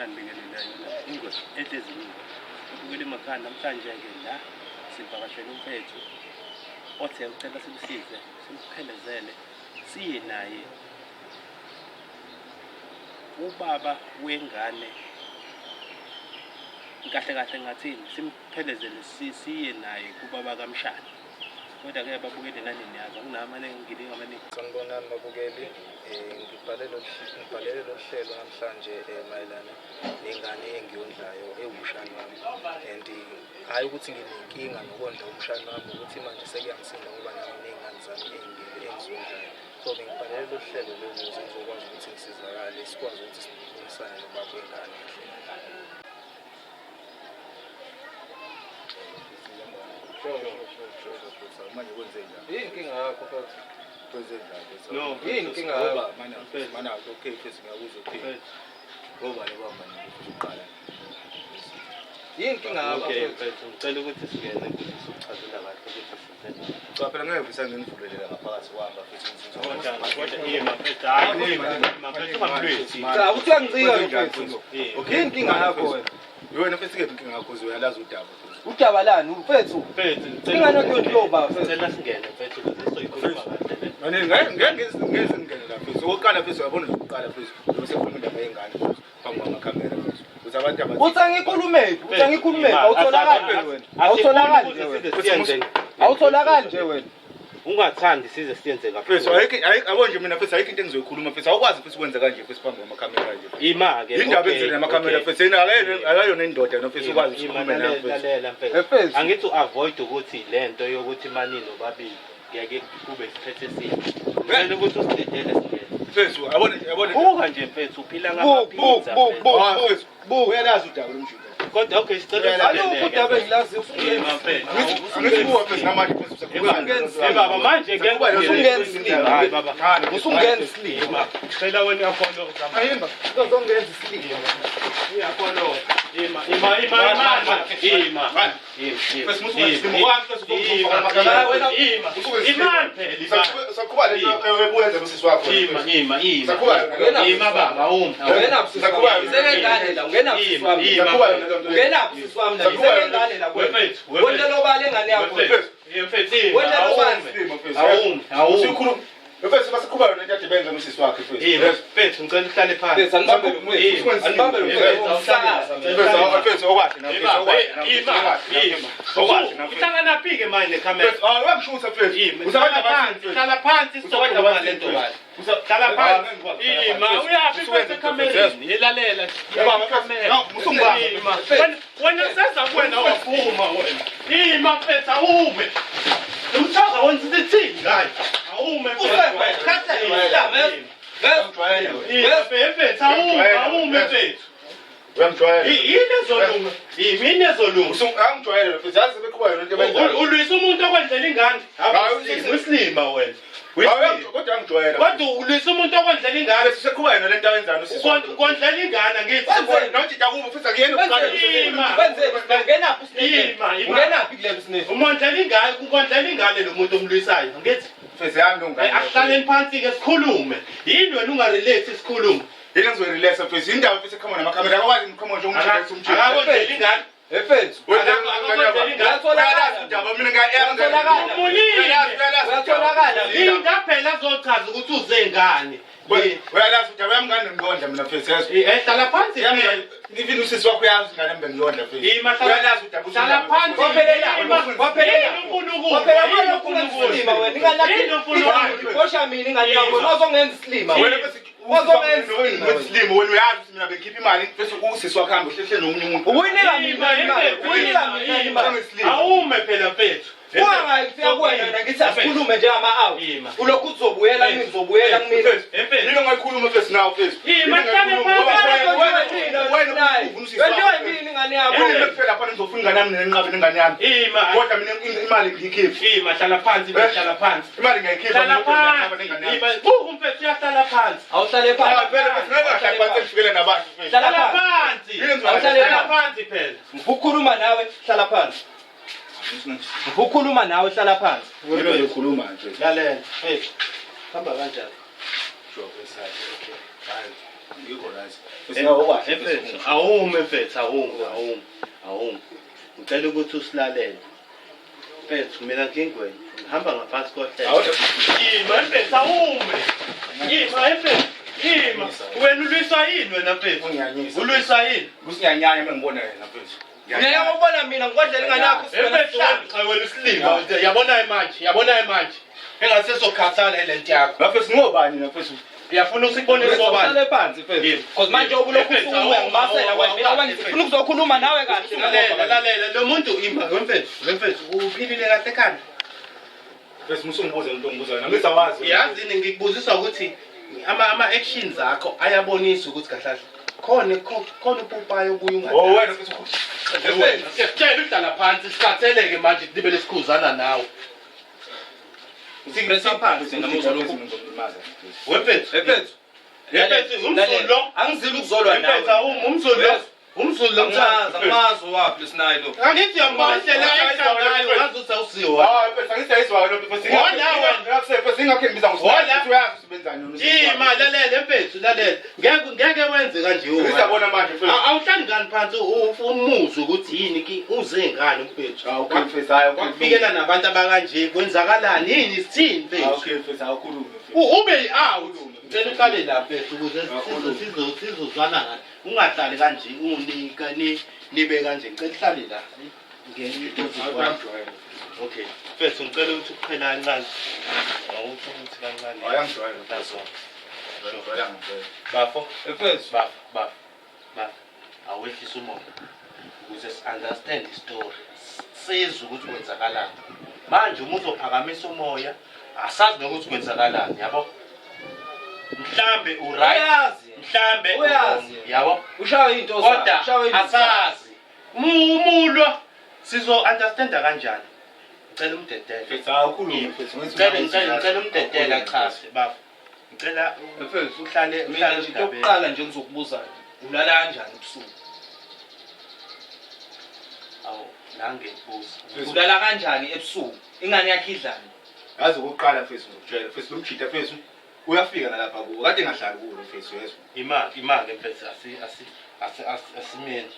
Ngiyanibingelela yona ingozi ehlezi iningi. Ubukele emakhaya namhlanje-ke la sivakashele umfethu othe ucela simsize simphelezele siye naye ubaba wengane kahle kahle ngathini simphelezele siye naye kubaba kamshana Kodwa-ke babukeli nani niyazi akunamane ngilinga amaningi. Sanibonani babukeli, ngibhale lolu ngibhalele lolu hlelo namhlanje mayelana nengane engiyondlayo ewumshana wami and hhayi ukuthi nginenkinga nokondla umshana wami ukuthi manje sekuyangisinda ngoba nami ney'ngane zami ey'mbili engizondlayo. So bengibhalele lolu hlelo lolu ukuze ngizokwazi ukuthi ngisizakale sikwazi ukuthi sibonisane nobaba wengane kahle kahle. Manje kwenze njani? Yini inkinga yakho mfethu? Kwenze njani? No, Yini inkinga yakho? Ngoba mana mana okay mfethu ngiyakuzwa okay. Ngoba le bamba nje uqala. Yini inkinga yakho Okay, mfethu? mfethu ngicela ukuthi singene ukuze sichazela kahle ukuthi size. Cha phela ngeke ngisangenivulele ngaphakathi kwami bafethu Kodwa kodwa ima mfethu hayi ima mfethu ungamlwisi. Cha, uthi uyangincika Kwenze njani mfethu. mfethu? Eh, Yini inkinga yakho wena? Wena mfethu kephi inkinga yakho uyalazi udaba mfethu. Udaba lani mfethu? Mfethu ngicela Ingane yakho yondliwa ubaba mfethu. Ngicela singene mfethu ukuze sizoyikhuluma kahle le. Manje ngeke ngeke ngeke ngene la mfethu. Okokuqala mfethu uyabona nje ukuqala mfethu. Bese khuluma indaba yengane mfethu phambi kwamakhamera mfethu. Uthi abantu abathi Uthi angikhulumephi? Uthi angikhulumephi? Awutholakali nje wena. Awutholakali nje wena. Awutholakali nje wena. Ungathandi size siyenze Mfethu kakhulu. ayikho ayikho yabo nje mina mfethu ayikho into engizoyikhuluma mfethu awukwazi mfethu ukwenza kanje mfethu phambi kwamakhamera nje. Ima ke. Yindaba okay, enzeni namakhamera okay. mfethu yena akayona indoda yena mfethu ukwazi Ima, ukukhuluma nawe lalela, mfethu. lalela mfethu. Mfethu. Angithi u-avoid ukuthi lento yokuthi mani nobabili ngeke kube isikhathi eside. Ngicela ukuthi usidedele singene. Mfethu yabona nje yabona nje. Buka nje mfethu uphila Buk buk ngamapizza. buk mfethu. buk Ah, buk mfethu buk. uyalazi udaba lomjita. Kodwa okay sicela Alukho udaba engilaziyo Ima mfethu. Angithi kuwe mfethu namanje mfethu usakhuluma. Usungenza Eh baba manje ke Usungenza isilima. Hayi baba. Usungenza isilima. Cela wena uyakhona ukuzama. Ayimba. Uzongenza isilima. Uyakhona. Ima ima ima ima. Ima. Manje Ima. mfethu musu isilima kwami mfethu Ima. ukufaka Ima. Ima phela ima. Sakuba lento ebuyenza nosisi wakho. Ima ima ima. Sakuba Ima baba uma. Ungenaphi sisi wami? Isengengane la, ungenaphi sisi wami? Sakuba lento. Ungenaphi sisi wami la? Isengengane la kuwena. Mfethu. Wendlela obala engane yakho. Mfethu. Mfethu. Ima. Wendlela obala. Awume. Awume. Usikhuluma. Mfethu basiqhuba yona into ade benza nosisi wakhe mfethu. Ima. Mfethu ngicela uhlale phansi. Mfethu anibambe lo mfethu. Anibambe lo mfethu. Umsakaza mina. Mfethu mfethu okwahle na mfethu okwahle na Ima. Ima. Okwahle na mfethu. Uhlanganaphi ke manje nekhamera? Mfethu ah uyangishutha mfethu. Ima. Usabantu Hlala phansi. Hlala phansi sizokhuluma lento kahle. Hlala phansi. Ima. Uyaphi mfethu ekhamereni? Yelalela. Baba mfethu. No, musungibamba. Ima. Wena seza kuwena waphuma wena. Ima mfethu awume. Umchaza wenza ithini ngayo? Awume mfethu. Ima mfethu awume awume mfethu. Uyangijwayela. Yini ezolunga? Yini ezolunga? Usungangijwayela mfethu. Yazi beqhuba yona into ebenzayo. Ulwisa umuntu okwenzela ingane. Hayi, Usilima wena. Hayi kodwa uyangijwayela. Kodwa ulwisa umuntu okwenzela ingane. Mfethu seqhuba yona lento ayenzayo nosisi wakhe. Ukondlela ingane angithi. Nojita kubo futhi akuyena ukuqala. Ima. Wenzeni? Ungenaphi usineke? Ima, ima. Ungenaphi kulelo sineke? Umondlela ingane, ukondlela ingane lo muntu omlwisayo. Angithi. Mfethu yami lo ngane. Akuhlaleni phansi ke sikhulume. Yini wena ungarelax sikhulume? Yini ngizoyirelaxa mfethu. Indaba mfethu ekhama namakhamera. Akakwazi ngikhama nje umjita umjita. Akakondlela ingane. Mfethu. Uyalazi udaba mina Uyatholakala. Linda phela azochaza ukuthi uze ngani. Uyalazi udaba yami ngane ngiyondla mina mfethu yazi. Eh hlala phansi phela. Even usisi wakho uyazi ingane yami bengiyondla mfethu. Ima hlala Uyalazi udaba Hlala phansi. Kwaphelela. Kwaphelela. Yini ufuna ukudla? Kwaphela Yini manje ufuna ufuna ukudla? isilima wena. Ingane yakho Yini ufuna ukudla? Bosha mina ingane yakho. Uzongenza isilima Wena wena. mfethu Wazongenza isilima wena. isilima wena uyazi ukuthi mina bengikhipha imali bese usisi wakho hambe uhleli nomunye umuntu. Ukuyinika mina imali. Ukuyinika mina imali. Awume phela mfethu. Ungayi kufika kuwena wena ngithi asikhulume njengama-out. Ima. Ulokhu uzobuyela kumina uzobuyela kumina. Mfethu. Yini ongayikhuluma mfethu nawe mfethu. Ima, hlale phansi. Wenziwa yimini ingane yakho. Yini kuphela lapha ngizofuna ingane yami nenqabe nengane yami. Ima. Kodwa mina imali ngiyikhiphe. Ima hlala phansi, ima hlala phansi. Imali ngiyayikhipha. Hlala phansi. Ima, buka umfethu uyahlala phansi. Awuhlale Ah, phansi. vele mfethu ngeke ngahlala phansi engifikele nabantu mfethu. Hlala Hlala phansi. phansi. Awuhlale Hlala phansi phela. Ngifuna nawe hlala phansi. Ngifuna nawe hlala phansi. Wena uzokhuluma nje. Lalela. Mfethu. Hamba kanjani? Okay. Hayi, ngikho right. Mfethu awukahle. Mfethu, awume mfethu, awume, awume, awume. Ngicela ukuthi usilalele. Mfethu, mina ngingwenya, ngihamba ngaphansi kohlelo. Yima mfethu, awume. Yima mfethu, yima. Wena ulwiswa yini wena mfethu? Ungiyanyisa. Ulwiswa yini? Kusinyanyanya uma ngibona yena mfethu. Ngeke ubona mina ngikodlela ingane yakho Mfethu, cha wena usilima. Yabona manje, yabona manje. Engathi sesokhathala le nto yakho. Mfethu ngobani na mfethu? Uyafuna usikubonise obani? Uhlale phansi mfethu. Yebo. Because manje ubulokhu Mfethu, usukuya ngibasela awukahle, kwena. Mina mfethu. ngifuna ukuzokhuluma nawe kahle. Lalela, lalela, lo muntu ima, mfethu, mfethu, uphilile kahle ekhanda. Mfethu musungibuza into ongibuza yona. Ngisawazi. Yazini ngikubuzisa ukuthi ama actions akho ayabonisa ukuthi kahle kahle khona khona upopayi obuye ungathi. Oh wena mfethu. Siyakutshela uhlala phansi sikhatheleke manje libe lesikhuzana nawe. Pressa phansi Mina noma uzolokhu. ngizomlimaza. Wemfethu. Mfethu. Wemfethu umzulu lo. Angizili ukuzolwa nawe. Wemfethu awumi umzulu lo. Umzulu lo. Angimazi, angimazi owaphi lesinayi lo. Angithi uyambona la ngazi ukuthi awusiwa. Hayi mfethu angisayizwa lo mfethu. Wona wena. Mfethu ingakho ngibiza Wona. ngokuthi uyazi usebenzani noma. Ima lalela mfethu lalela. Ngeke ngeke wenze kanje wena. Ngizabona manje mfethu. Awuhlali ngani phansi umuzwe ukuthi yini ki uze ngani mfethu. Ah okay mfethu hayi okay. Kwakufikela nabantu abakanje kwenzakalani yini sithini mfethu. Ah okay mfethu awukhulume mfethu. Ube out. Ngicela uqale la mfethu ukuze sizozwana ngathi. Ungahlali kanje unika ni nibe kanje ngicela uhlale la. Ngene Awuyangijwayela. Okay. Mfethu ngicela ukuthi uqhela kancane. Awuthi ukuthi kancane. Awuyangijwayela. That's all. Ngijwayela ngempela. Bafo. Mfethu. Bafo, bafo, bafo. Awehlise umoya ukuze si-understand istory. Sizwe ukuthi kwenzakalani. Manje uma uzophakamisa umoya, asazi nokuthi kwenzakalani, yabo? Mhlambe uright, Uyazi. mhlambe Uyazi. wrong, yabo? Ushawe into zakhe. Kodwa Ushawe into zakhe. asazi. Umulwa sizo understanda kanjani? Ngicela umdedele. Mfethu awukhulume mfethu. Ngicela ngicela ngicela umdedele achaze bafo. Ngicela Mfethu, uhlale Mina uhlale nje into endabeni. yokuqala nje ngizokubuza ulala kanjani ebusuku? Awu, nange ngibuza. Ulala kanjani ebusuku? Ingane yakhe idlani? Yazi okokuqala mfethu ngizokutshela mfethu lo mjita mfethu uyafika nalapha kuwo kade engahlali kuwo lo mfethu yezwa. Imali, imali mfethu asi asi asi asimeni.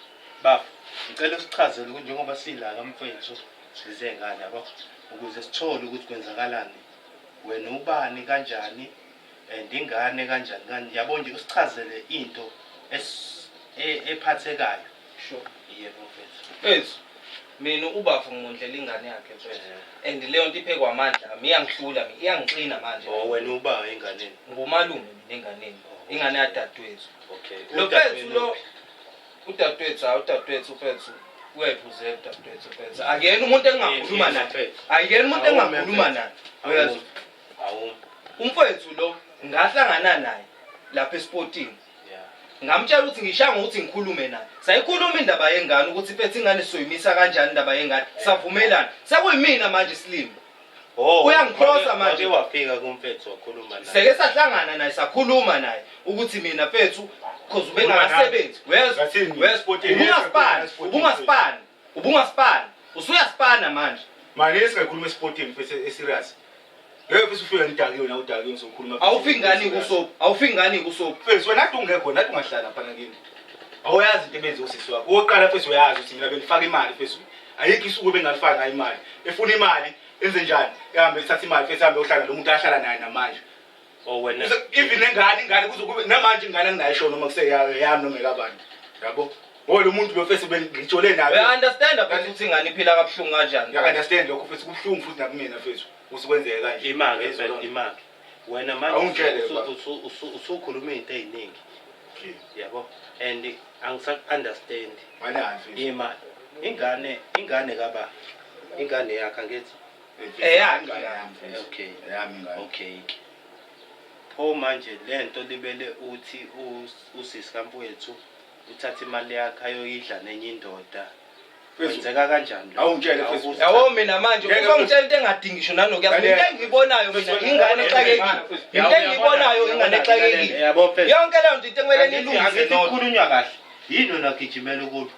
Bafo, ngicela usichazele ukuthi njengoba sila kamfethu size ngane yabo ukuze sithole ukuthi kwenzakalani. Wena ubani kanjani and ingane kanjani kanjani yabo nje usichazele into ephathekayo. Sure. Yebo mfethu. Mfethu, mina ubafo ngimondlela ingane yakhe mfethu. And leyo nto iphekwa amandla ami iyangihlula mina, iyangixina manje. Oh wena uba enganeni. Ngumalume mina enganeni. Ingane yadadewethu. Okay. Lo mfethu lo udadewethu hayi udadewethu mfethu uyayiphuzela udadewethu mfethu. Akuyena umuntu engingakhuluma naye. Akuyena umuntu engingakhuluma naye. Uyezwa? Awumi. Umfethu lo ngahlangana naye lapha esipotini. Yeah. Ngamtshela ukuthi ngishaya ngokuthi ngikhulume naye. Sayikhuluma indaba yengane ukuthi mfethu ingane sizoyimisa kanjani indaba yengane. Savumelana. Sekuyimina manje silima. Oh, Uyangikrosa manje. Wake wafika kumfethu wakhuluma naye. Seke sahlangana naye sakhuluma naye ukuthi mina mfethu cause ubengakasebenzi. Uyezwa? Ngathini? Uyezwa? Esipotini. Ubungasipani, Esipotini. ubungasipani, ubungasipani. Usuyaspana manje. Manje singakhuluma esipotini mfethu eserious. Ngeke mfethu ufike ngidakiwe na udakiwe ngizokhuluma. Awufiki ngani kusophu? Awufiki ngani kusophu? Mfethu wena kade ungekho nathi ungahlala lapha kini. Awuyazi into ebenziwa usisi wakho. Okokuqala mfethu uyazi ukuthi mina bengifaka imali mfethu. Ayikho isuku bengalifaka ngayo imali. Efuna imali enze njani? Ehambe ethatha imali mfethu ahambe ohlala lo muntu ahlala naye namanje. Oh wena. Even nengane ingane kuze kube namanje ingane anginayo isho noma kuseyami noma ekabani. Yabo? Ngoba lo muntu lo mfethu bengijole naye. Uya-understand mfethu ukuthi ingane iphila kabuhlungu kanjani? Ngiya-understand lokho mfethu kubuhlungu futhi nakumina mfethu ukuthi kwenzeke kanje. Imake Yezwa mfethu loo nto. imake. Wena manje Awungitshele, baba. usukhuluma into eziningi. Okay. Yabo. And angisaku-understand. Manani mfethu. Ima ingane ingane kaba ingane yakhe angithi. Eyakhe. Ingane yami mfethu. Okay. Eyami ingane. Okay. Pho manje lento libele uthi usisi kamfowethu uthatha imali yakhe ayoyidla nenye indoda. Kwenzeka kanjani lokho? Awungitshele mfethu. Yabo mina manje Ngeke uzongitshela into engadingi ngisho nanokuyazi. Into engiyibonayo mina ingane exakekile. Into engiyibonayo ingane exakekile. Yabo mfethu. Yonke leyo nto into ekumele nilungise Angithi nodwa. kukhulunywa kahle. Yini wena gijimela ukulo?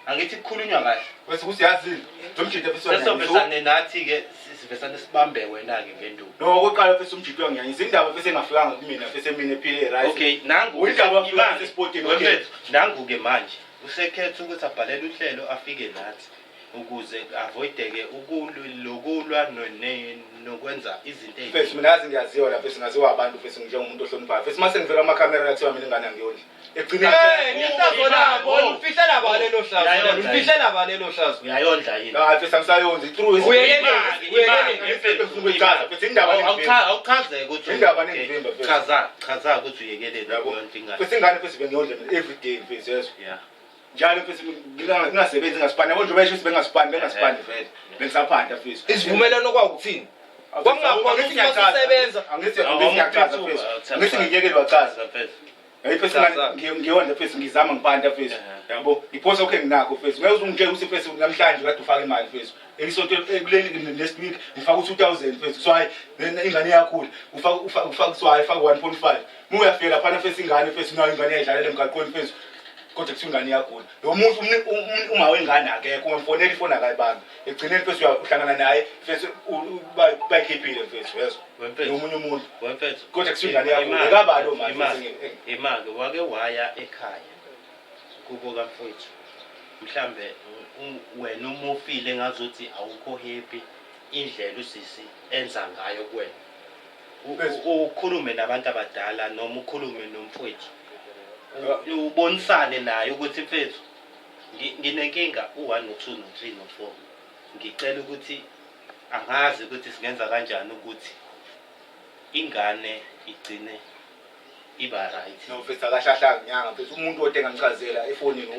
Angithi kukhulunywa kahle. Bese kuthi yazini lo mjita mfethu wanginyanyisa. Sesovesane nathi-ke sivesane sibambe wena-ke ngenduku. No, okokuqala mfethu umjita uyanginyanyisa. Indaba mfethu engafikanga kumina mfethu emina ephile right. Okay, nangu Uyindaba wafika imali. esipotini, okay. Wemfethu, nangu-ke manje usekhetha ukuthi abhalele uhlelo afike nathi ukuze avoideke lokulwa nokwenza izinto Mfethu ey'ningi. mina yazi ngiyaziwa la mfethu ngaziwa abantu mfethu njengomuntu ohloniphayo. Mfethu mase ngivela kumakhamera la kuthiwa mina ingane angiyondli. Ekugcineni Eh, lihlazo labo, ulifihlela ba lelo hlazo, ulifihlela ba lelo hlazo. Uyayondla yini? Hayi mfethu angisayondli true. Uyeyelele, uyeyelele. Ukuyichaza mfethu indaba nengivimba. Awuchazeke ukuthi Indaba nengivimba, mfethu. Chaza, chaza ukuthi uyekelele Yabo. ukuyondla ingane. Mfethu ingane mfethu bengiyondla mina every day mfethu yezwa. Yeah. Njalo mfethu ngingasebenzi ngasipani yabo njengoba esho ukuthi bengasipani bengasipani vele. Bengisaphanda mfethu. Isivumelwano kwakuthini? Kwakungakhona Angithi ukuthi ngiyachaza. masisebenza. Angithi angithi ngiyachaza mfethu. Angithi ngiyekele wachaza. Mfethu. Hayi mfethu ngane ngiyondla mfethu ngizama ngipanta mfethu. Yabo ngiphosa okhe nginakho mfethu. Ngeke uze ungitshele ukuthi mfethu namhlanje kade ufaka imali mfethu. Elisonto kuleli next week ngifaka u2000 mfethu. So hayi then ingane iyakhula. Ufaka ufaka ufaka so hayi faka 1.5. Uma uyafika laphana mfethu ingane mfethu nayo ingane iyayidlalela emgaqweni mfethu. Kodwa kuthiwa ingane iyagula. Lo muntu uma wengane akekho ungamfonela ifoni akayibambi. Ekugcineni mfethu uyahlangana naye mfethu bayikhiphile mfethu yezwa. Wemfethu. Nomunye umuntu. Wemfethu. Kodwa kuthiwa ingane iyagula. Ekabani lo manje? Imake wake waya ekhaya kubo kamfowethu. Mhlambe wena uma ufile ngazuthi awukho happy indlela usisi enza ngayo kuwena. Ukhulume nabantu abadala noma ukhulume nomfowethu. Ubonisane naye ukuthi mfethu nginenkinga u1 no2 no3 no4. Ngicela ukuthi angazi ukuthi singenza kanjani ukuthi ingane igcine iba right. No mfethu akahlahlanga nyanga mfethu umuntu ode ngamchazela efonini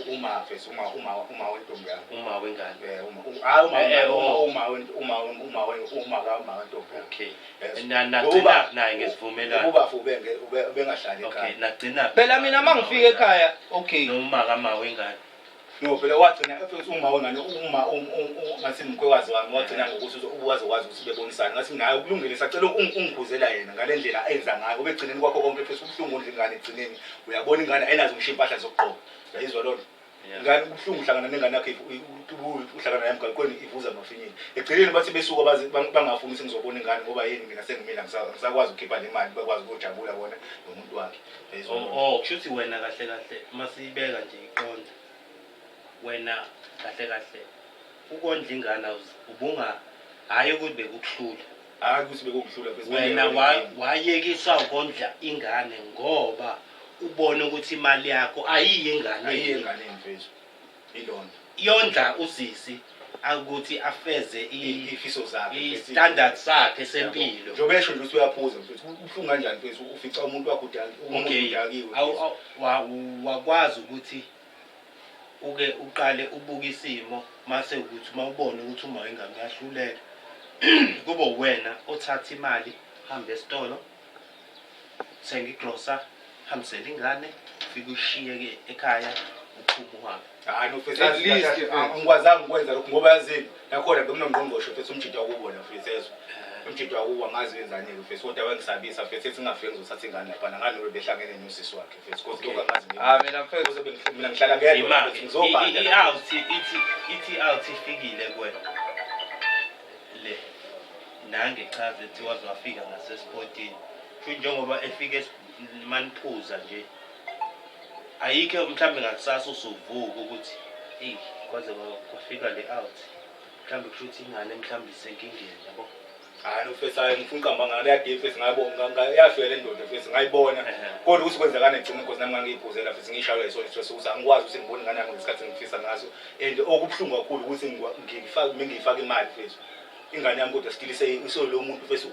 uma mfethu uma uma uma wentombi yami. Uma wengane. Eh uma hayi uma uma uma uma uma ka uma wentombi. Okay. Na nagcina naye ngesivumelwano. Uba ubenge ubengahlali ekhaya. Okay, nagcina. Phela mina mangifika ekhaya, okay. Noma kama wengane. No phela wagcina mfethu uma wengane uma ngathi mkhwekazi wami wagcina ngokuthi uwaze wazi ukuthi bebonisana ngathi mina hayi kulungile sacela ungikhuzela yena ngale ndlela enza ngayo ngoba ekugcineni kwakho konke mfethu kubuhlungu ondla ingane ekugcineni uyabona ingane ayinazo ngisho impahla zokugqoka uyayizwa loo nto ingane kubuhlungu uhlangana nengane yakho uhlangana nayo emgaqweni ivuza amafinyila ekugcineni bathi besuka baze bangafuni ukuthi ngizobona ingane ngoba yini mina sengimile angisakwazi ukukhipha le mali bakwazi ukujabula bona nomuntu wakhe. Oh, kusho ukuthi wena kahle kahle masiyibeka nje iqonde wena kahle kahle ukondla ingane ubunga hhayi ukuthi bekukuhlula. Hhayi ukuthi bekukuhlula mfethu. Wena wayekisa ukondla ingane ngoba ubone ukuthi imali yakho ayiyi enganeni. Ayiyi enganeni mfethu. Ilona. Yondla usisi ukuthi afeze ifiso zakhe i-standard sakhe sempilo. Njengoba esho nje ukuthi uyaphuza mfethu ubuhlungu kanjani mfethu ufica umuntu wakho umuntu udakiwe. Wakwazi ukuthi uke uqale ubuke isimo mase ukuthi uma ubona ukuthi uma wengane uyahluleka kube uwena othatha imali hambe esitolo thenga igrosa hambisele ingane ufike ushiye ke ekhaya uphume uhambe. Hayi no mfethu At least, angikwazanga ukwenza lokhu ngoba yazini nakhona bekunomngqongqoshe mfethu umjita wakubona mfethu ezwa umjita wakubo angazi wenzani-ke mfethu kodwa wangisabisa mfethu ethi ngingafiki ngizothatha ingane laphana ngani behlangene nosisi wakhe mfethu kodwa lokhu angazi Ah mina mfethu Kuze mina ngihlala ngedwa Imali mfethu ngizobhada i-out ithi ithi out ifikile kuwena le nange chaza ethi waze wafika ngasesipotini futhi njengoba efike maniphuza nje ayikho mhlawumbe ngakusasa usuvuka ukuthi eyi kwaze kwafika le out mhlawumbe kusho ukuthi ingane mhlawumbe isenkingeni yabo. Hayi no mfethu hayi ngifuna uqamba ngale yade mfethu ngayibona yafika le ndoda mfethu ngayibona kodwa ukuthi kwenzakani egcina because nami ngangiyiphuzela mfethu ngishaywa yiso stress ukuthi angikwazi ukuthi ngibone ingane yami ngesikhathi engifisa ngaso and okubuhlungu kakhulu ukuthi ngifake mengiyifaka imali mfethu ingane yami kodwa still isolo muntu mfethu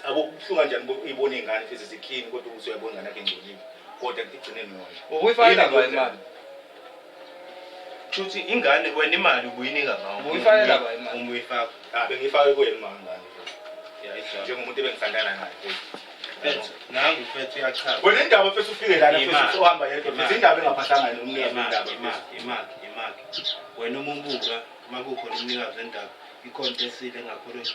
abo kubuhlungu kanjani ibone ingane mfethu zikhini kodwa ukuthi uyabona ingane yakhe ingcolile kodwa igcineni yona ubuyifakela ba imali. Kushuthi ingane wena imali ubuyinika ngawo. Ubuyifakela ba imali? Ubuyifaka. Ah bengiyifake kuye imali ingane Yeah, ijabule. njengomuntu ebengithandana naye mfethu. Mfethu, nangu mfethu uyachaza. Wena indaba mfethu ufike lana mfethu Imali. uhamba yedwa mfethu indaba engaphathanga nomnikazi Imali, wendaba imali, mfethu. imali, imali. Wena uma ubuka makukhona umnikazi wendaba ikhona into esile engakhulunywa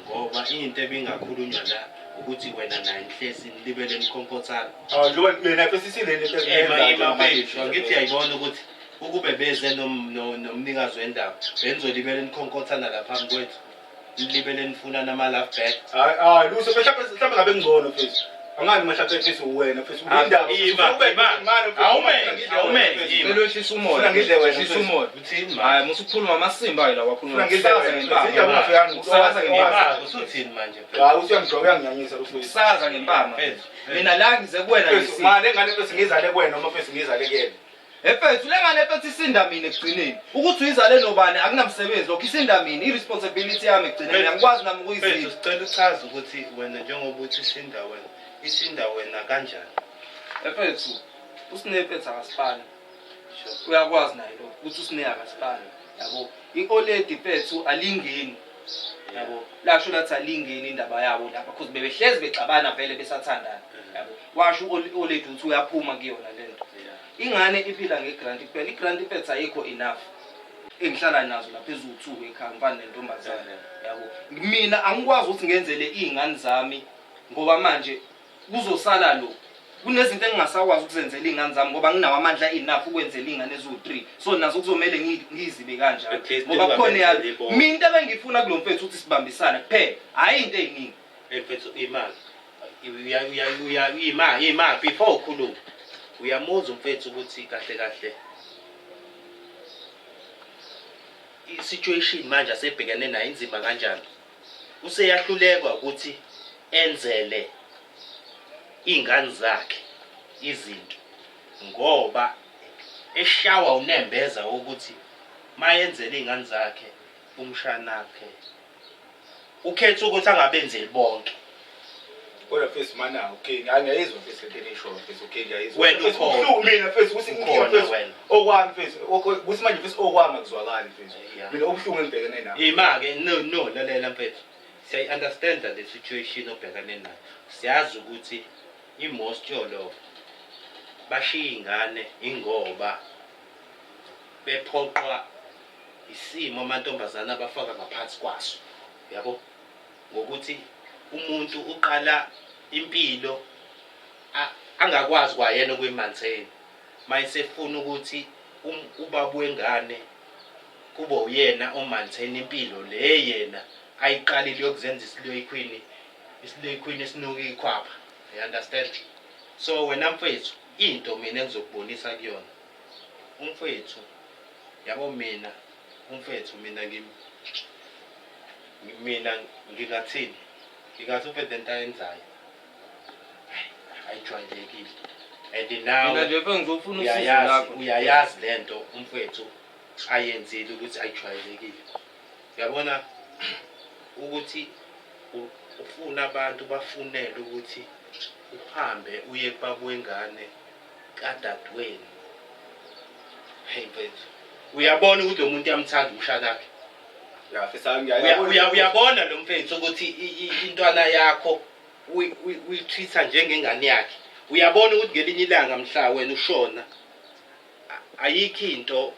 ngoba into ebingakhulunywa la ukuthi wena naye nihlezi nilibele nikhonkothana. Ah njengoba yena mfethu isilele into Ima ima mfethu, angithi uyayibona ukuthi Ukube beze nomnikazi wendawo, benizolibele nikhonkothana la phambi kwethu. Nilibele nifuna nama-love back. Hayi hayi lutho mhlawumbe mhlawumbe ngabe ngcono mfethu. Angani mhlawumbe mfethu wena mfethu indaba. Ima, ima. Awume, awume, ima. Cela wehlise umoya. Ufuna ngidle wena, Wehlise umoya. Uthini manje? Hayi musukukhuluma amasimba hayi la wakhuluma. Ufuna ngidle Usaza wena. ngempama. Indaba ungafikanga. Usaza ngempama. Ima, usuthini manje mfethu? Hayi usuyangijwa uyanginyanyisa lo mfethu. Usaza ngempama. Mfethu. Mina la ngize kuwena Mfethu ngisini. mali engane mfethu ngizale kuwena noma mfethu ngizale kuyena. Efethu lengane efethu isinda mina ekugcineni. Ukuthi uyizale nobani akunamsebenzi lokho isinda mina i-responsibility yami ekugcineni angikwazi nami Mfethu ukuyizila. sicela uchaze ukuthi wena njengoba uthi isinda wena, isinda wena kanjani? Efethu uSine efethu akasifani. Uyakwazi naye lokho ukuthi uSine akasifani. Yabo. I-oledi fethu alingeni. Yabo. Lasho lathi alingeni indaba yabo lapha because bebehlezi bexabana vele besathandana. Yabo. Washo u-oledi ukuthi uyaphuma kuyona lento. Ingane iphila nge-grant kuphela. I-grant fethu ayikho enough. Engihlala nazo lapha eziwu-2 ekhaya ngifana nentombazane. Yabo. Mina angikwazi ukuthi ngenzele iy'ngane zami ngoba manje kuzosala lo. Kunezinto engingasakwazi ukuzenzela iy'ngane zami ngoba nginawo amandla enough ukwenzela iy'ngane eziwu-3. So nazo kuzomele ngiyizibe kanjalo. At least Ngoba kukhona yalo. ungabenzeli bonke. Mina into ebengifuna kulo mfethu ukuthi sibambisane kuphela. Hhayi into ey'ningi. Mfethu imali. Uya uya uya ima ima before ukhuluma. Uyamuzwa umfethu ukuthi kahle kahle i-situation manje asebhekene nayo inzima kanjani. Useyahlulekwa ukuthi enzele iy'ngane zakhe izinto ngoba eshawa unembeza wokuthi mayenzele iy'ngane zakhe umshanakhe ukhetha ukuthi angabenzeli bonke. Kodwa mfethu mana okay ngiyayizwa mfethu lento enishoyo mfethu okay ngiyayizwa. Wena Mfethu, ukhona. kubuhlungu mina mfethu ukuthi inkinga Ukhona mfethu wena. okwami mfethu ukuthi manje mfethu okwami akuzwakali mfethu. Yeah. Mina okubuhlungu engibhekene nakho. Ima-ke no no lalela mfethu. Siyayi-understanda le situation obhekane nayo. Siyazi ukuthi i-most yolova bashiya ingane ingoba bephoqwa isimo amantombazane abafaka ngaphansi kwaso. Yabo? Ngokuthi umuntu uqala impilo angakwazi kwayena ukuyi-maintain. Mayesefuna ukuthi ubaba wengane kube uyena o-maintain impilo le yena ayiqalile yokuzenza i-slay queen, i-slay queen esinuka ikhwapha. You understand? So wena mfethu into mina engizokubonisa kuyona. Umfethu yabo mina umfethu mina mina ngingathini? Ngingathi umfethu lento ayenzayo ayijwayelekile. And Mina now nje mfethu ngizofuna usizo uyayazi lakho. uyayazi lento umfethu ayenzile ukuthi ayijwayelekile. Uyabona ukuthi ufuna abantu bafunele ukuthi uhambe uye kubaba wengane kadadewenu. Hey mfethu, uyabona ukuthi lo muntu uyamthanda umshanakhe. Ya mfethu ngiyayibona. Uyabona lo mfethu ukuthi intwana yakho uyitreat-a njengengane yakhe. Uyabona ukuthi ngelinye ilanga mhla wena ushona ayikho into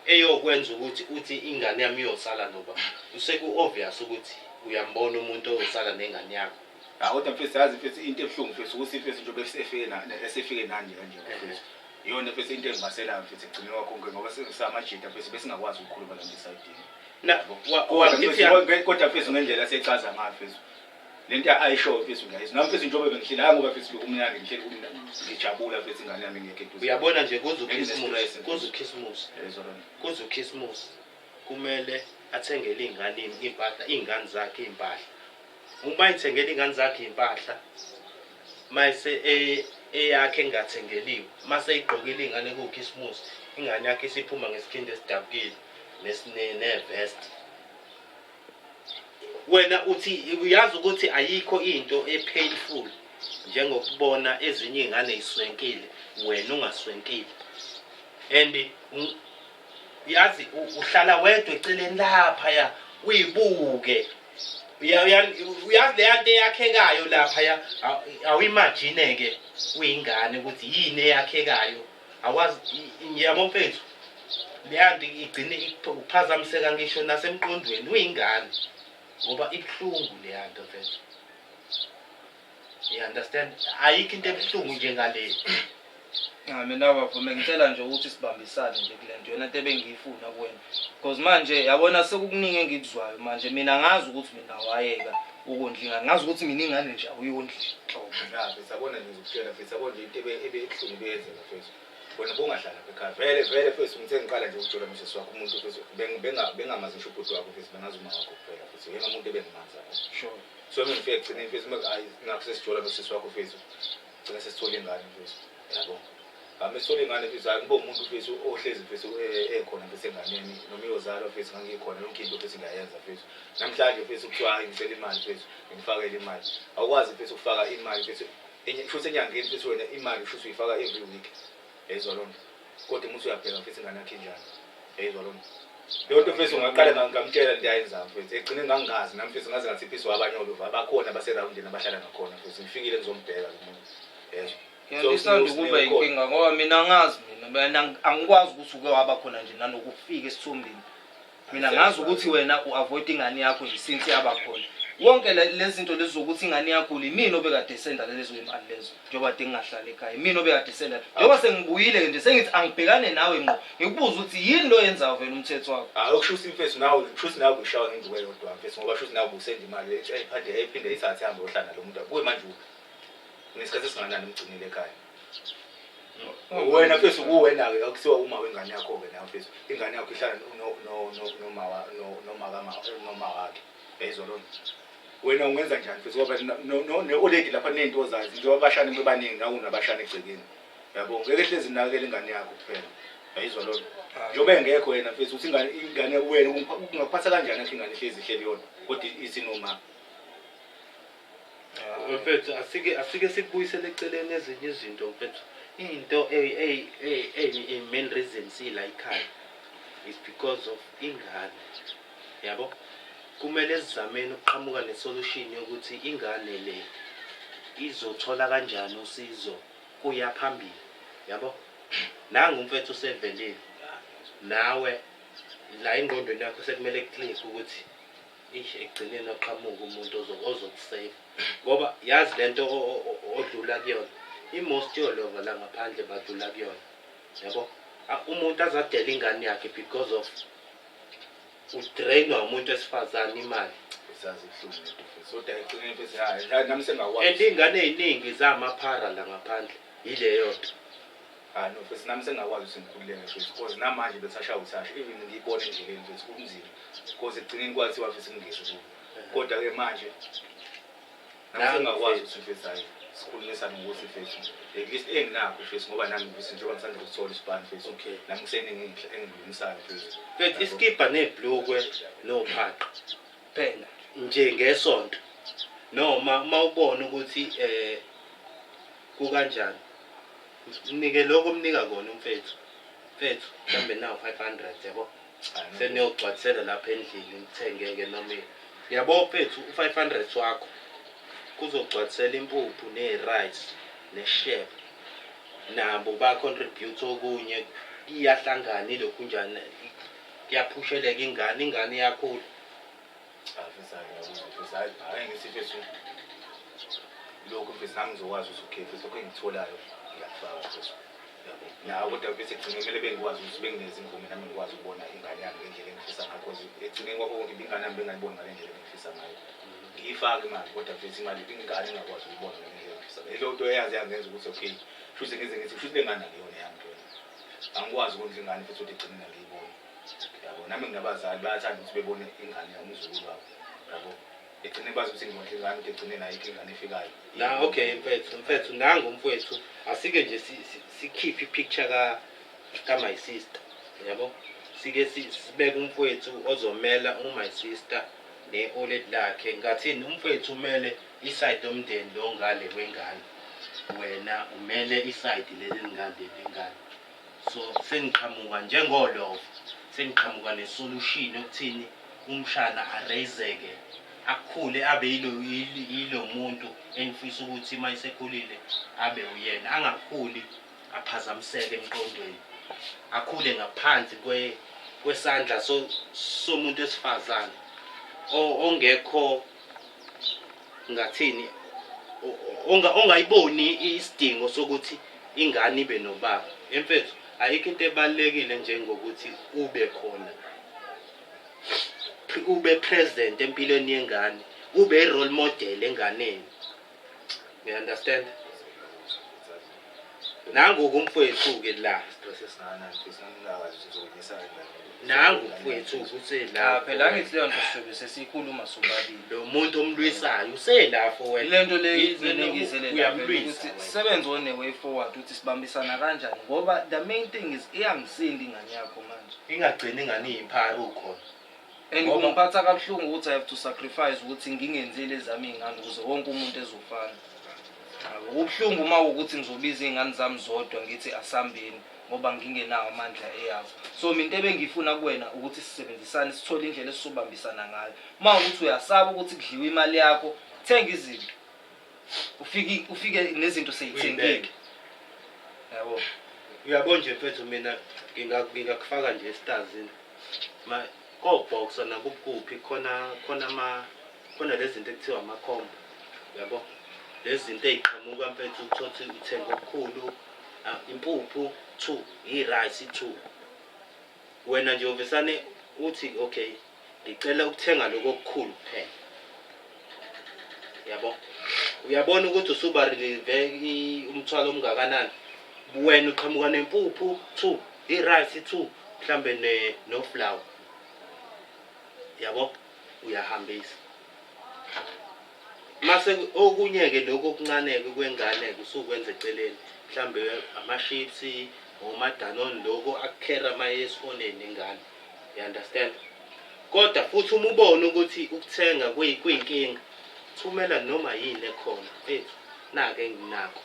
eyokwenza ukuthi uthi ingane yami iyosala noba. Useku obvious ukuthi uyambona umuntu oyosala nengane yakho. Ha kodwa mfethu yazi mfethu into ebuhlungu mfethu ukuthi mfethu njengoba esefike na esefike nanje kanje mfethu. Iyona mfethu into engibaselayo mfethu ekugcineni kwakho konke ngoba sesamajita mfethu besingakwazi ukukhuluma la nto esayidini. Na Kodwa mfethu kodwa mfethu ngendlela sechaza ngayo mfethu. Lento ayishoyo mfethu ngiyayizwa. Nami mfethu njengoba bengihleli hayi ngoba mfethu kumnandi ngihleli kumnandi ngijabula mfethu ingane yami ingekho eduze. Uyabona nje kuze uChristmas, Ngine-stress, kuze uChristmas, Yayizwa loo nto. kuze uChristmas kumele athengele iy'ngane iy'mpahla, iy'ngane zakhe iy'mpahla. Uma ethengela iy'ngane zakhe iy'mpahla mayese eyakhe engathengeliwe, mase eyigqokile iy'ngane kuwuKhisimusi, ingane yakhe isiphuma ngesikhindi esidabukile ne-vest. Wena uthi uyazi ukuthi ayikho into e-painful njengokubona ezinye iy'ngane y'swenkile wena ungaswenkile. And yazi uhlala wedwa eceleni laphaya uyibuke. Uyazi leya nto eyakhekayo laphaya, awuyimagine-ke uyingane ukuthi yini eyakhekayo. Awazi yabo mfethu, leya nto igcine ukuphazamiseka ngisho nasemqondweni uyingane ngoba ibuhlungu leya nto mfethu. You understand? Ayikho into ebuhlungu njengale. Cha mina bafo bengicela nje ukuthi sibambisane nje kule nto yona nto ebengiyifuna kuwena. Because manje yabona sekukuningi engikuzwayo manje mina ngazi ukuthi mina wayeka ukondla ingane. Ngazi ukuthi mina ingane nje awuyondli nhlobo. Ya mfethu yabona nje ngizokutshela mfethu yabona nje into ebe ebe ebuhlungu ebeyenzeka mfethu. Wena bowungahlala lapha ekhaya. Vele vele mfethu ngithe ngiqala nje ukutshela umsisi wakho umuntu mfethu bengamazi ngisho ubhuti wakho mfethu bengazi uma wakho kuphela mfethu. Yena umuntu ebengimazi yabo. Sure. So mina ngifike ekugcineni mfethu uma hayi nakho sesijola nosisi wakho mfethu. Gcina sesithola ingane mfethu. Yabo. Hame sithola ingane mfethu hayi ngibe umuntu mfethu ohlezi mfethu ekhona mfethu enganeni noma iyozalwa mfethu ngangikhona yonke into mfethu ngiyayenza mfethu. Namhlanje mfethu kuthiwa hayi ngicela imali mfethu ngifakele imali. Awukwazi mfethu ukufaka imali mfethu futhi enyangeni mfethu wena imali futhi uyifaka every week. Yayizwa loo nto. Kodwa uma usuyabheka mfethu ingane yakho injani. Yayizwa loo nto. Leyo nto mfethu ngaqala ngamtshela into ayenzayo mfethu. Egcine ngangingazi nami mfethu ngaze ngathiphiswa abanye oluva abakhona abaserawundini abahlala ngakhona mfethu. Ngifikile ngizombheka lo muntu. Yezwa. So isanda ukuba inkinga ngoba mina angazi mina mina angikwazi ukuthi uke waba khona nje nanokufika esithombeni. Mina ngazi ukuthi wena u-avoid ingane yakho nje since yaba khona. Wonke lezi zinto lezi zokuthi ingane yakho yimina obekade senda lezo imali lezo njengoba kade ngingahlali ekhaya yimina obekade senda njengoba sengibuyile-ke nje sengithi angibhekane nawe ngqo ngikubuze ukuthi yini lo yenzayo vele umthetho wakho. Hayi okusho ukuthi mfethu nawe kusho ukuthi nawe ushawa ngenduku eyodwa mfethu ngoba kusho ukuthi nawe ubusenda imali ephinde ephinde ithathe ihambe yohlala nalo muntu kuye manje unesikhathi esingakanani umgcinile ekhaya. Wena mfethu kuwena-ke akusiwa uma wengane yakho-ke nawe mfethu ingane yakho ihlala noma wakhe yayizwa lona wena ungenza njani mfethu ngoba ne-oledi lapha ney'nto ozazi njengoba abashane bebaningi nawe unabashane egcekeni yabo ngeke hlezi nakekela ingane yakho kuphela yayizwa lona njengoba engekho yena mfethu uthi ingane ingane wena ungakuphatha kanjani akho ingane ihlezi ihleli yodwa kodwa isinoma. Mfethu asike asike sikubuyisele eceleni ezinye izinto mfethu. Into eyi main reason sila ekhaya is because of ingane. Yabo? Kumele sizameni ukuqhamuka ne-solution yokuthi ingane le izothola kanjani usizo kuya phambili. Yabo? Nangu umfethu usevelile. Nawe la engqondweni yakho sekumele ku-click ukuthi Eish ekugcineni waqhamuka umuntu ozokusave ngoba yazi lento odlula kuyona i-most yolova la ngaphandle badlula kuyona yabo umuntu azadela ingane yakhe because of udrainwa umuntu wesifazane imali. Isazi ibuhlungu lento mfethu. Kodwa ekugcineni mfethu hayi nami sengakwazi. And iy'ngane ey'ningi zamaphara la ngaphandle yileyo nto. Hayi no mfethu nami sengingakwazi ukuthi ngikhululeke mfethu cause namanje besashaya uthasha even ngiyibona endleleni mfethu kunzima cause ekugcineni kwathiwa mfethu ngingezi kubo kodwa ke manje nami sengingakwazi ukuthi mfethu hayi sikhulumisane ngokuthi mfethu at least enginakho mfethu ngoba nami mfethu njengoba ngisanda ukuthola isibani mfethu nami kuseningi engilungisayo mfethu. Mfethu isikibha nebhlukwe nophaqa Phela. Nje ngesonto noma uma ubona ukuthi eh kukanjani mnike lokho omnika kona umfethu mfethu mhlawumbe nawu 500 yabo seniyogcwalisela lapha endlini nithengeke noma yabo mfethu u-500 wakho kuzogcwalisela impuphu ne-rice neshebo nabo ba-contribute okunye iyahlangana ilokhu njani kuyaphusheleka ingane ingane iyakhula. Cha mfethu hayi ngiyakuzwa mfethu hayi hayi ngithi mfethu lokhu mfethu nami ngizokwazi ukuthi okay mfethu lokhu engikutholayo ngiyakufaka mfethu yabo nawe kodwa mfethu ekugcineni kumele bengikwazi ukuthi benginezimvume nami ngikwazi ukubona ingane yami ngendlela engifisa ngayo cause ekugcineni kwakho konke ingane yami bengayiboni ngale ndlela engifisa ngayo ngiyifake imali kodwa mfethu imali ingane engakwazi ukuyibona ngale ndlela engifisa ngayo leyo nto eyaze yangenza ukuthi okay shuthi ngize ngithi shuthi le ngane akuyona yami lena angikwazi ukondla ingane futhi ukuthi igcine ngiyibona yabo nami nginabazali bayathanda ukuthi bebone ingane umzukulu wabo yabo egcine bazi ukuthi ngondla ingane ukuthi egcineni ayikho ingane efikayo. Na okay mfethu mfethu nangu umfwethu asike nje sikhiphe i-picture ka ka my sister yabo sike sibeke umfwethu ozomela u-my sister ne-oledi lakhe ngathini umfwethu umele iside lomndeni lo ngale wengane wena umele iside leli lingale lengane. So sengiqhamuka njengolova, sengiqhamuka ne-solution yokuthini umshana areyizeke akhule abe yilo yilo muntu engifisa ukuthi uma esekhulile abe uyena, angakhuli aphazamiseke emqondweni, akhule ngaphansi kwesandla somuntu wesifazane ongekho ngathini ongayiboni isidingo sokuthi. Ingane ibe nobaba. Mfethu, ayikho into ebalulekile njengokuthi ube khona, ube present empilweni yengane, ube i-role model enganeni. You understand? Nangu-ke umfowethu-ke la. Stress esingakanani mfethu, ngingazi ukuthi ngizokwenyisa kanjani. Nangu mfowethu usela. Cha phela angithi leyo nto sizobe sesiyikhuluma sobabili. Lo muntu omlwisayo uselapho wena. Ile nto le Yize mina engizele la phela uyamlwisa ukuthi wena. sisebenze on a way forward ukuthi sibambisana kanjani ngoba the main thing is iyangisinda ingane yakho manje. Ingagcini ingane iyiphara ukhona. And Ngoba- kungiphatha kabuhlungu ukuthi I have to sacrifice ukuthi ngingenzeli ezami iy'ngane ukuze wonke umuntu ezofana. Yabo, kubuhlungu uma ukuthi ngizobiza iy'ngane zami zodwa ngithi asambeni ngoba ngingenawo amandla eyabo. So mina into ebengiyifuna kuwena ukuthi sisebenzisane sithole indlela esizobambisana ngayo. Uma ukuthi uyasaba ukuthi kudliwe imali yakho, thenga izinto. Ufike nezinto seyithengile. Uyibeke. Yabo. Uyabo nje mfethu, mina ngingakufaka nje esitazini. Ma ko-Boxer nakuphi khona ama khona lezi zinto ekuthiwa ama-combo. Uyabo? Lezi zinto ey'qhamuka mfethu, uthothe uthenga okukhulu, impuphu 2, i-rice 2. Wena nje uvesane uthi okay, ngicela ukuthenga lokho okukhulu kuphela. Yabo? Uyabona ukuthi usuba relieve umthwalo omngakanani. Wena uqhamuka nempuphu 2, i-rice 2, mhlambe no flour. Yabo? Uyahambisa. Mase okunye ke lokho okuncane ke kwengane ke usukwenza eceleni, mhlambe ama-chips omadanone, lokho akukhera maye esikoleni ingane. You understand? Kodwa futhi uma ubona ukuthi ukuthenga kuyinkinga, thumela noma yini ekhona mfethu, nake enginakho.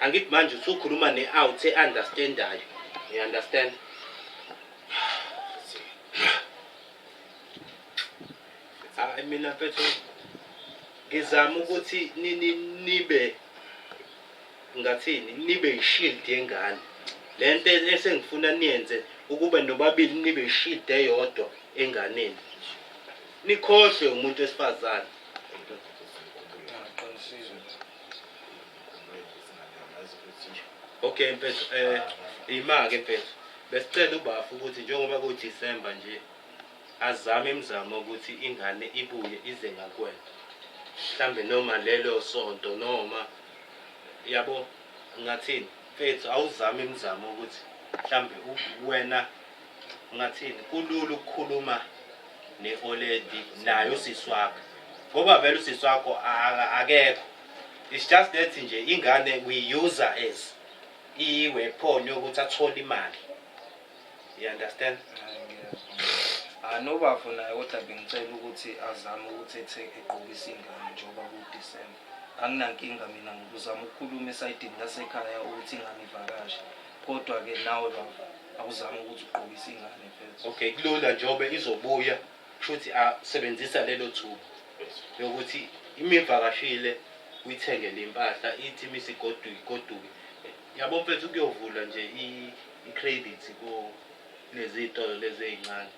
Angithi manje usukhuluma ne-out e-understandayo. You understand? Hayi mina mfethu ngizama ukuthi nibe ngathini, nibe i-shield yengane. Lento esengifuna niyenze ukube nobabili nibe i-shield eyodwa enganeni. Nikhohlwe umuntu wesifazane. Okay mfethu, ima-ke mfethu. Besicela ubafu ukuthi njengoba kuDisemba nje azame imizamo ukuthi ingane ibuye ize ngakuwena. Mhlambe noma lelo sonto noma yabo ngathini mfethu, awuzame imizamo ukuthi mhlambe wena ngathini, kulula ukukhuluma ne-oledi naye usisi wakho ngoba vele usisi wakho akekho. It's just that nje ingane we use her as i-weapon yokuthi athole imali. You understand? Ah, nobafo naye kodwa bengicela ukuthi azame ukuthi ethe egqokise ingane njengoba kuDisemba. Anginankinga mina ngokuzama ukukhuluma esayidini lasekhaya ukuthi ingane ivakashe. Kodwa-ke nawe bafo awuzame ukuthi ugqokise ingane mfethu. Okay, kulula njengoba izobuya, kushuthi asebenzisa lelo thuba yokuthi imivakashile uyithengele impahla, ithi misigoduke igoduke. Yabo mfethu, kuyovula nje i-credit kulezi y'tolo lezi ey'ncane.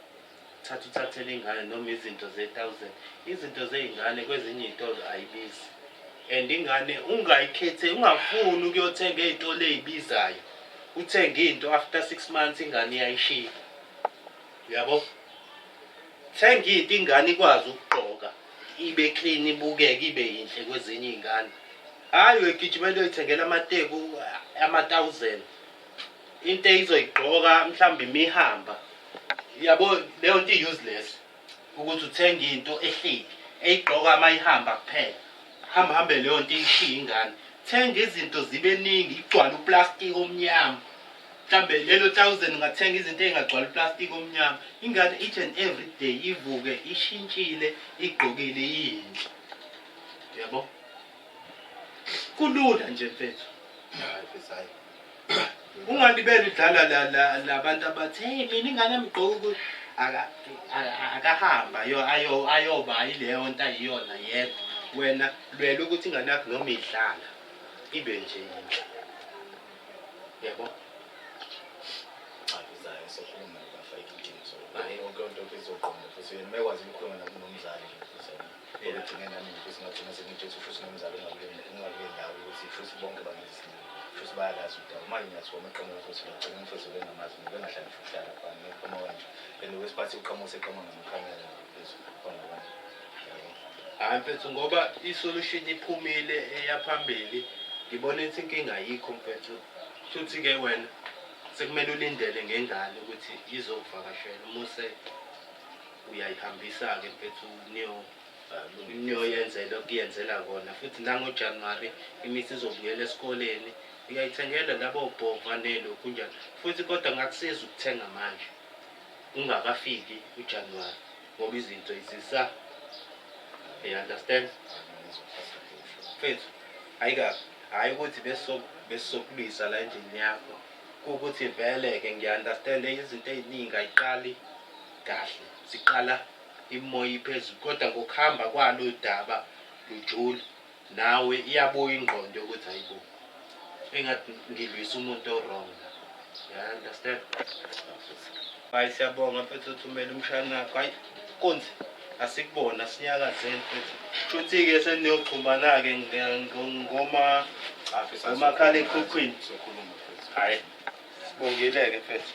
Thatha uthathele ingane noma izinto ze-1000. Izinto zey'ngane kwezinye iy'tolo ayibizi. And ingane ungayikhethe, ungafuni ukuyothenga ey'tolo ey'bizayo. Uthenge into after 6 months ingane iyayishiya. Uyabo? Thenga into ingane ikwazi ukugqoka, ibe clean, ibukeke, ibe yinhle kwezinye iy'ngane. Hhayi uyogijimela uyoyithengela amateku ama-1000. Into eyizoyigqoka mhlawumbe imihamba. Yabo leyo nto i-useless ukuthi uthenge into ehleli eyigqoka mayihamba kuphela. Hamba hambe leyo nto iyishiye ingane. Thenga izinto zibe ningi, igcwale uplastiki omnyama. Mhlambe lelo 1000 ungathenga izinto ey'ngagcwala uplastiki omnyama. Ingane each and every day ivuke ishintshile, igqokile, iyinhle. Yabo? Kulula nje mfethu. Hayi mfethu, hayi. Ungalibeli udlala la la labantu abathi hey mina ingane yami igqoka ukuthi akahamba ayo ayoba yileyo nto ayiyona yedwa. Wena lwela ukuthi ingane yakho noma idlala ibe nje yinhle. Yabo? Cha mfethu, hayi sokhuluma nabafa inkinga so. Yonke into izoqonda futhi yena mekwazi ukukhuluma nomzali nje futhi yena. Kodwa egcineni nami futhi ngagcina sengitshela futhi nomzali ungakule ndawo ukuthi futhi bonke bangenza isinqumo. Futhi bayalazi udaba. Manje ngiyathuka amaqhamuka futhi ngiyagcina umfethu bengamazi bengahlali futhi hlala phana ngeqhamuka kanje. And wesiphathi uqhamuka seqhamuka namakhamera mfethu khona kanje. Yabo. Hhayi mfethu, ngoba i-solution iphumile eyaphambili, ngibona ukuthi inkinga ayikho mfethu. Futhi-ke wena sekumele ulindele ngengane ukuthi izokuvakashela umuse uyayihambisa-ke mfethu niyoyenzela okuyenzela kona. Futhi nangoJanuwari imithi izobuyela esikoleni, uyayithengela labo bhova nelokhu njalo. Futhi kodwa ngakusiza ukuthenga manje ungakafiki uJanuwari ngoba izinto zisa, you understand mfethu? Hayi kabi, hhayi ukuthi besizokulwisa la endlini yakho, kuwukuthi vele-ke ngiya-understand izinto ey'ningi ayiqali kahle, ziqala imoya iphezulu, kodwa ngokuhamba kwalo daba lujula nawe iyabuya ingqondo yokuthi hayibo, engathi ngilwisa umuntu o-wrong la, you understand? Hayi, siyabonga mfethu, uthumele umshana wakho. Hayi nkunzi, asikubona sinyakazeni mfethu. Shuthi-ke seniyoxhumana-ke ngoma ngomakhalekhukhwini. Sokhuluma mfethu. Hhayi, sibongile-ke mfethu.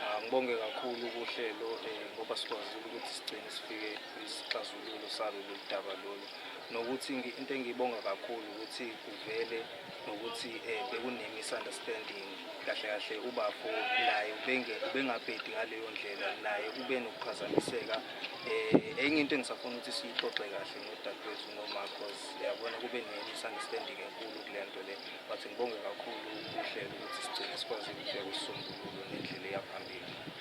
Ah, ngibonge kakhulu kuhlelo ngoba sikwazile ukuthi sigcine sifike isixazululo salo lolu daba lolu, nokuthi into engiyibonga kakhulu ukuthi kuvele nokuthi bekune-misunderstanding kahle kahle. Ubafo naye ubengabhedi ngaleyo ndlela, naye ube nokuphazamiseka. Enye into engisafuna ukuthi siyixoxe kahle nodadewethu noma cause yabona kube ne-misunderstanding enkulu kule nto le, but ngibonge kakhulu uhlelo ukuthi sigcine sikwazile ukufika kwisisombululo nendlela eyaphambili.